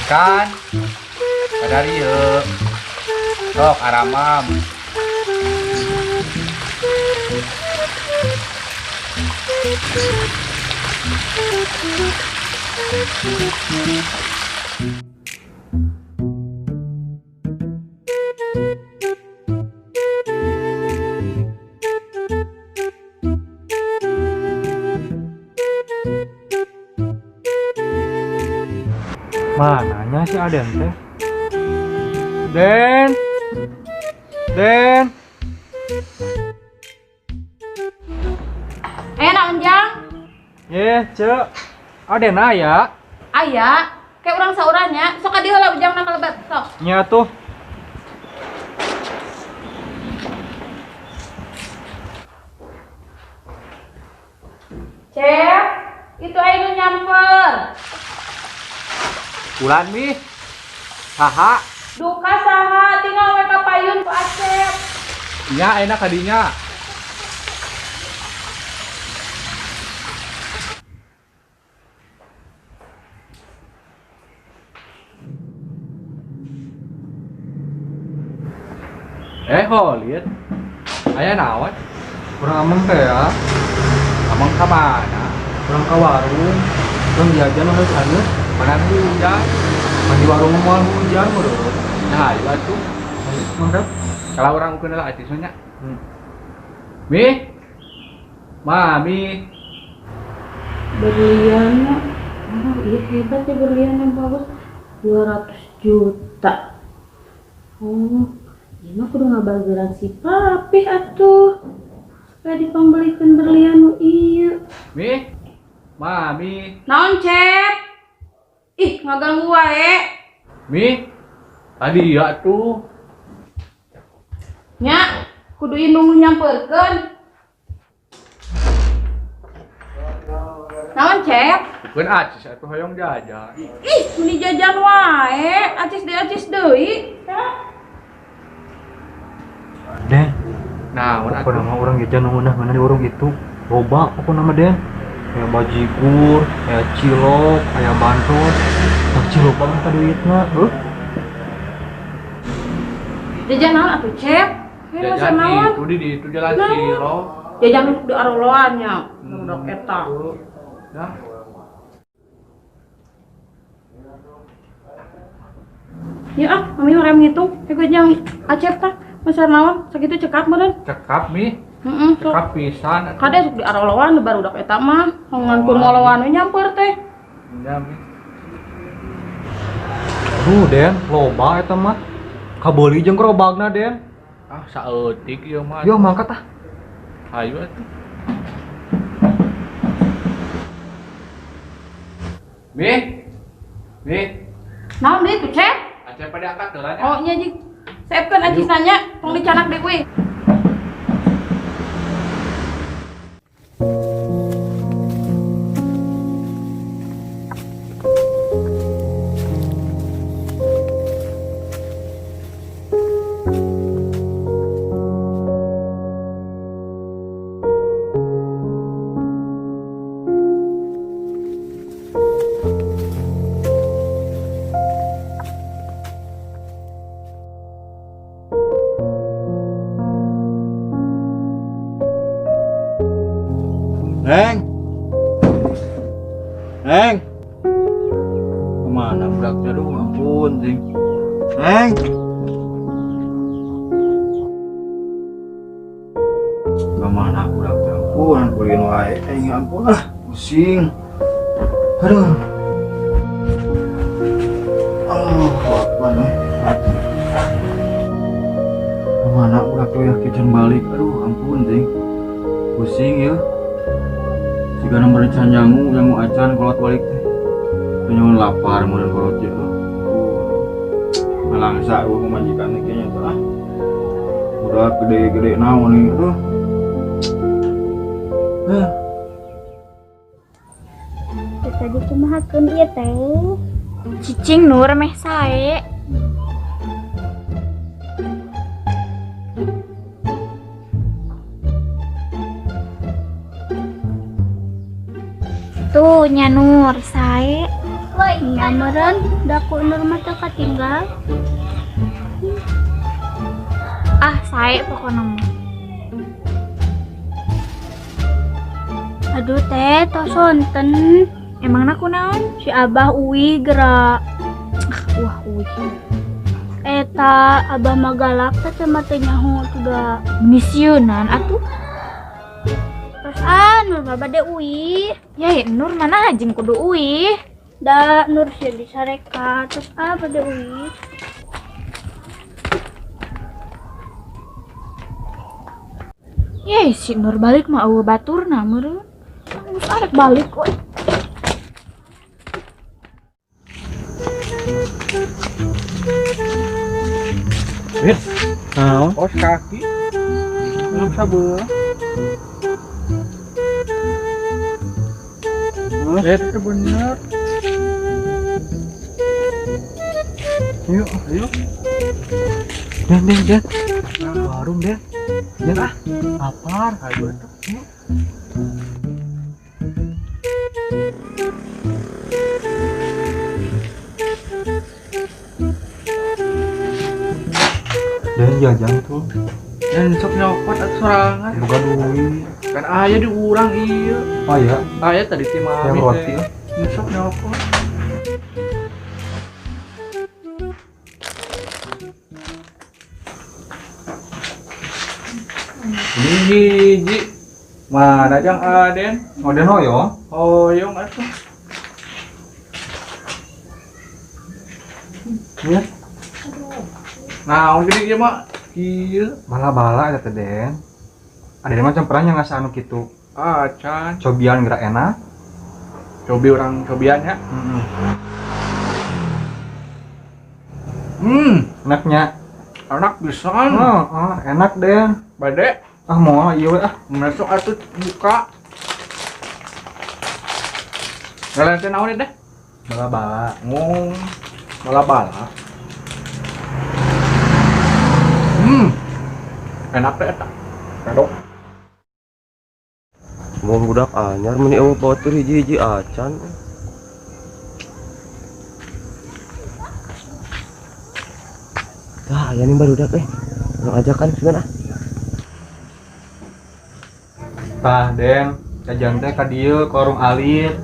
Kan kadari ieu. Sok aramam. Mananya si Aden teh? Den. Den. Eh, naon Jang? Ye, Cek. Aden aya. Aya, kayak urang saurannya, sok ka dieu heula Ujang na kalebet, sok. Nya tuh. Cep, itu aya nu nyamper. Bulan mi. Saha? Duka saha, tinggal we ka payun ku Acep. Nya enak kadinya. Eh, Holid. Aya naon? Kurang ameng teh ya. Ameng ka mana? Kurang ke warung. Kurang jajan harus anu. Mana hujan? Mandi warung moal hujan meureun. Nah, ayo atuh. Mantap. Kalau orang ukeun heula acis nya. Mi. Mami. Berliannya, oh iya hebat ya berlian yang bagus, 200 juta. Oh, ini mah kudu ngabageran si papih atuh. Supaya dipambelikeun berlian nu ieu. Mi. Mami. Naon, Cep? Ih, ngaganggu wae. Mi. Tadi ya tuh. Nya, kudu indung nu nyamperkeun. Naon, Cep? Bukan acis atuh hoyong jajan. Ih, meni jajan wae. Acis deui, acis deui. Hah? Den. Naon Apa atuh? nama orang jajan nu ngeunah di warung itu? Loba pokona mah, Den. Kayak bajigur, kayak cilok, kayak bandros. Nah, cilok banget ka duitna, heuh. Jajan naon atuh, Cep? Hei, masa Jajan naon? itu di itu jalan Naon? cilok. Jajan di aroloan nya. Budak eta. Dah. Ya ah, mami hoream ngitung. Gue jang Acep tah. Masa naon? Sakitu cekap meureun. Cekap mi. Heeh, sok. Cekap pisan atuh. Kade sok di aroloan barudak eta mah. Ngan kur ngoloan we nyamper teh. Nya mi. Aduh, Den, loba eta mah. Kabeuli jeung gerobakna, Den. Ah, saeutik ieu mah. Yo mangkat ah. Hayu atuh. Mi. Mi. Naon deui tuh, Cep? Acep pada angkat heula nya. Oh, nya jig. Seepkeun acis nanya, tong dicanak deui we. Neng. Neng. Kemana budaknya? Aduh, ampun, sing. Neng. Kemana budaknya? Ampun, kulin wae. Eh, ampun ah, pusing. Aduh. Oh, apa nih? Kemana budak tuh ya? Kitchen balik. Aduh, ampun, sing. Pusing ya. Jika nomor can nyangu, nyangu acan kolot balik teh. Nyangu lapar meureun kolot ya. Malangsa eueuh pamajikan teh kayaknya teh ah. Udah gede-gede naon nih, aduh. Hah. Tadi kumaha keun ieu teh? Cicing Nur meh sae. Tuh nya Nur sae. Nya meureun da ku Nur mah teu katinggal. Ah, sae pokona mah. Aduh teh, tos sonten. Emangna kunaon? Si Abah uwi gerak. Wah, uih. Eta Abah mah galak teh teh mah teu nyaho juga. Misieunan atuh. Terus ah Nur mah bade uwi. Ya, Nur mana jeung kudu uih. Da Nur sieun disareka. Terus ah bade uwi. Ye, si Nur balik mah eueuh baturna meureun. Geus arek balik we. Mir, Naon? kos kaki. Belum sabeula. Itu bener. Yuk, Ayo. Den, den, den. Warung, Den. Den ah, lapar. Ayo atuh. Den jajan tuh. Dan sok nyokot atuh sorangan. Boga duit. Kan aya di urang ieu. Oh iya, Aya tadi ti mami yang roti. teh. Sok nyokot. Ini hiji. Mana jang Aden? Oh, Den hoyong. Hoyong atuh. Iya. Nah, gede ieu mah. Ieu Bala-bala eta teh, Den. Ada macam perang yang ngasih anu kitu. acan. Cobian gerak enak. Cobi orang cobian ya. Heeh. Hmm, Enaknya. enak pisan. Oh, oh, enak, Den. Bade Ah, mau ieu we ah. masuk atuh buka. Kalian teh naon deh? Bala-bala. Ngomong bala-bala. Enak teh eta. Kedok. Mau budak anyar meni eueuh batur hiji-hiji acan. Tah, aya nih barudak eh. Urang ajakan sugan ah. Tah, Den, jajan teh ka dieu ka warung alit.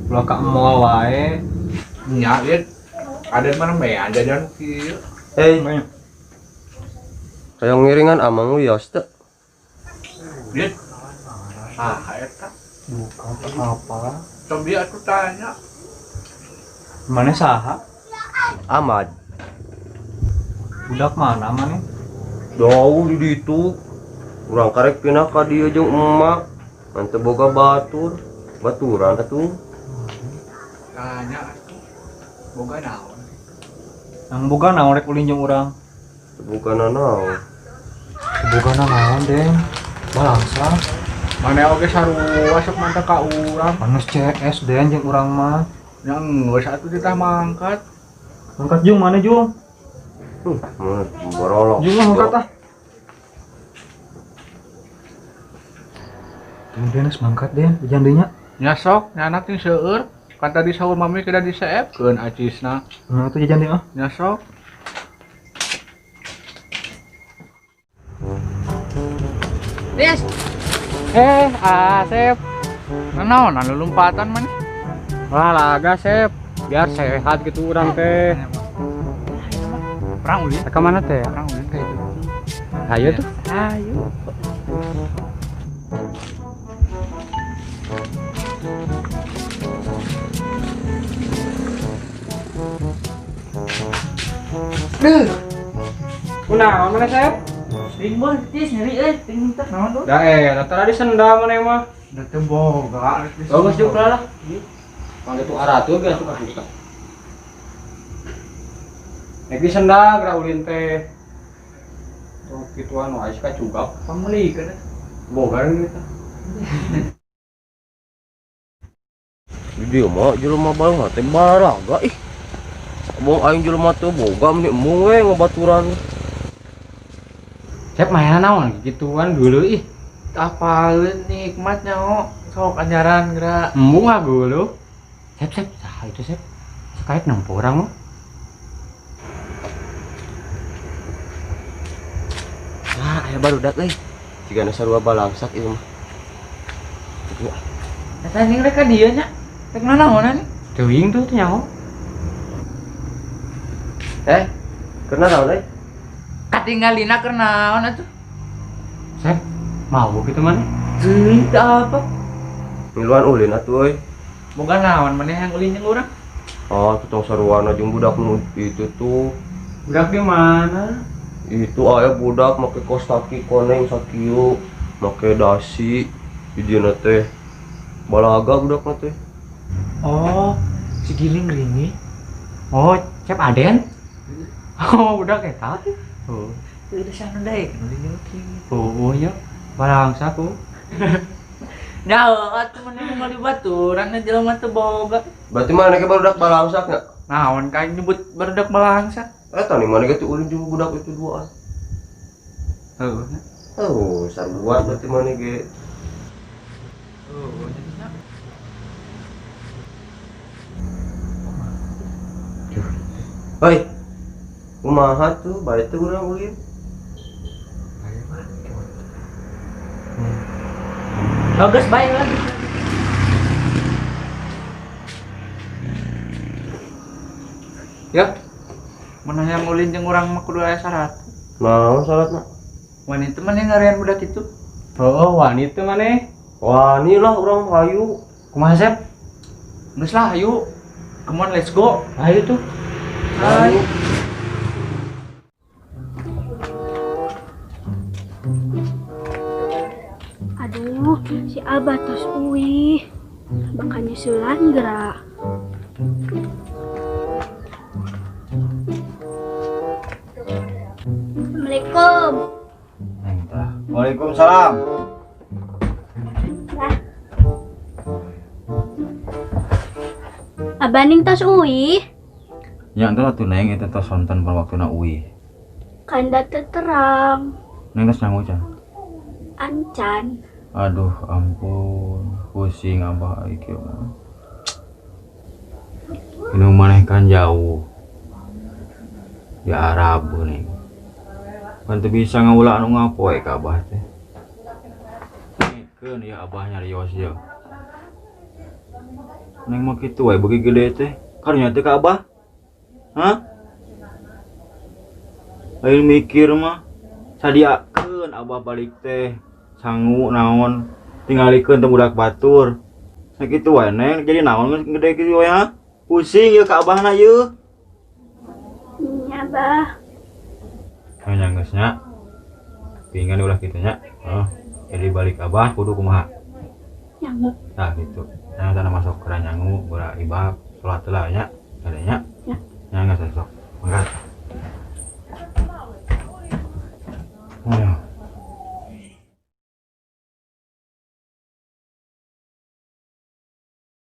Ulah ka mall wae. Nya ieu Aden mana meh jajan kieu. Hei, hayang ngiringan amang wios teu. Ieu. Ah, eta. Bukan apa. Cobi atuh tanya. Mana saha? Ahmad. Budak mana mana? Jauh di ditu. Urang karek pindah ka dieu jeung emak. Ngan teu boga batur. Baturan atuh. Tanya atuh. Boga naon? Yang boga naon rek ulin jeung urang? Teu boga nanaon. Boga naon, Den? Balangsa. Mana oge sarua sok mantap ka urang. Manus CS, Den, jeung urang mah. Yang geus atuh ditah mangkat. Mangkat jeung mana, Jung? Borolok. Jung mah mangkat ah. Tuh, Den, geus mangkat, Den. Jajan deui nya. Nya sok, nya anak ting seueur. Kan tadi sahur mami kada diseepkeun acisna. Nah, atuh jajan deui ah. Nya sok. Des, Asep. Naon anu lompatan man? Olahraga Sep, biar sehat gitu urang teh. Perang ulin. Ke mana teh? Perang ulin kayak itu. Ayo tuh. Ayo. Duh. Kunaon mana Sep? Ting boy, tis nyeri euy, ting teh naon tuh? Da tadi sendal mana mah. Da teu boga. Bagus juga lah. Pang itu aratu ge suka suka. Nek di sendal geura ulin teh. Tuh kituan wae ka cugak. Pamulikeun. Boga gitu. Di dieu mah jelema baheula teh baraga ih. Abang aing jelema teu boga meni embung we ngabaturan. Sep mainan naon gituan dulu ih. Apaleun nikmatnya oh. Sok anjaran geura. Embung ngaguluh. Sep sep, saha itu sep? Sekait nempo urang mah. Ah, aya barudak euy. Cigana sarua balangsak ieu mah. Eta ning rek ka dieu nya. Rek nanaonan? Teuing tuh teu nyaho. Keur naon euy? Katinggalina keur naon atuh? Sep, mau kitu maneh? Teuing teu apa? Ngiluan ulin atuh euy. Boga naon maneh yang ulin jeung urang? Ah, tutong saruana jeung budak nu itu tuh. Budak di mana? Itu aya budak make kaos kaki koneng sakieu, make dasi di dieu teh. Balaga budak mah teh. Oh, si Giling ringi. Oh, Cep Aden? Oh, budak eta. Oh. Udah sana daek nu ulin jeung kieu. Oh, iya. Balangsak oh. Nya atuh maneh mau baturan jelema teu boga. Berarti maneh ge barudak balangsak nya? Naon ka nyebut barudak balangsak? Eta nih maneh ge teh ulin jeung budak itu duaan. Heuh. Oh, sarua berarti maneh ge. Oh, jadinya. Hoi. Kumaha tuh bae teh urang ulin? Bagus bae lah. Ya. Mun hayang ulin jeung urang mah kudu aya syarat. Naon syaratna? Wanita maneh ngarian budak itu. Oh, wanita maneh. Wani lah urang hayu. Kumaha Sep? Geus lah hayu. Come on, let's go. Hayu tuh. Hayu. Aduh, si Abah tos uih. Bakal nyusulan gerak. Assalamualaikum. Waalaikumsalam. Lah. Abah ning tos uih. Nya atuh atuh neng eta tos sonten pada waktuna uih. Kanda terang. Neng tos nyangu can? Ancan. Aduh ampun, pusing abah iki mah. Ini maneh kan jauh. Di Arab nih. Kan teu bisa ngaulah anu ngapoe ka abah teh. Ngikeun ya abah nyarios ye. Neng mah kitu wae beuki gede teh. Karunya teh ka abah. Hah? Lain mikir mah sadiakeun abah balik teh sangu naon tinggalikeun teh budak batur. Nah kitu wae neng jadi naon geus gede kitu wae ha? Pusing ye ka abahna ye. Nya bah. Nya geus nya. Pinggan ulah kitu nya. Heeh. Jadi balik abah kudu kumaha? Nyangu. Tah kitu. Nah tanah masuk ke nyangu geura ibak salat heula nya. Kadenya. Ya. Nya geus sok. Mangga.